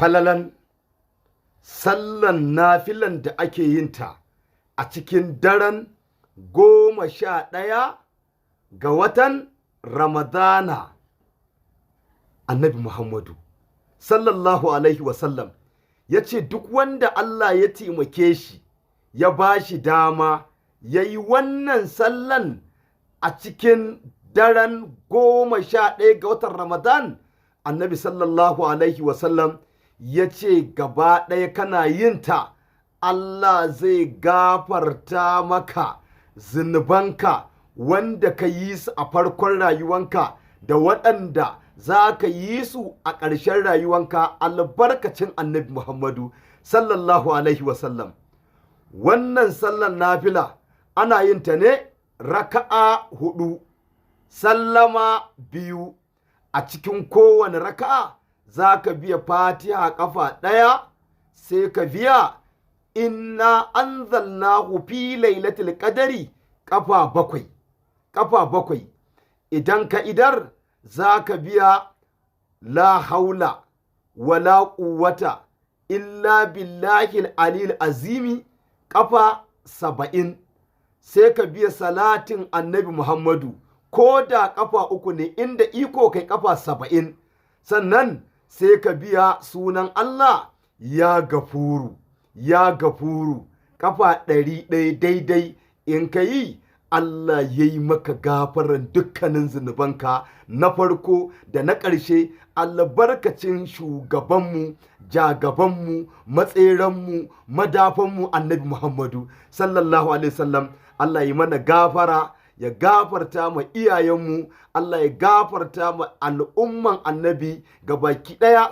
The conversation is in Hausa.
Falalan sallan nafilan da ake yin ta a cikin daren 11 ga watan Ramadana. Annabi Muhammadu sallallahu alaihi wasallam ya ce duk wanda Allah ya taimake shi, ya ba shi dama ya yi wannan sallan a cikin daren 11 ga watan Ramadan, Annabi sallallahu alaihi wasallam ya ce gaba ɗaya kana yin ta, Allah zai gafarta maka zunubanka wanda ka yi su a farkon rayuwanka da waɗanda za ka yi su a ƙarshen rayuwanka, albarkacin Annabi Muhammadu sallallahu alaihi wasallam. Wannan sallan nafila ana yin ta ne raka'a hudu, sallama biyu. A cikin kowane raka'a za ka biya Fatiha kafa ɗaya, sai ka biya inna anzalnahu fi lailatul qadari kafa bakwai, kafa bakwai. Idan ka idar, za ka biya la haula wala quwwata illa billahi alil azimi kafa 70, sai ka biya salatin Annabi Muhammadu ko da kafa uku ne, inda iko kai kafa 70. Sannan sai ka biya sunan Allah ya gafuru, ya gafuru, kafa 100 daidai. In ka yi, Allah ya yi maka gafaran dukkanin zunubanka na farko da na ƙarshe, albarkacin shugabanmu, jagabanmu, matseranmu, madafanmu, Annabi Muhammadu sallallahu alaihi wasallam. Allah yi mana gafara, ya gafarta ma iyayenmu, Allah ya gafarta ma al'umman Annabi ga baki ɗaya.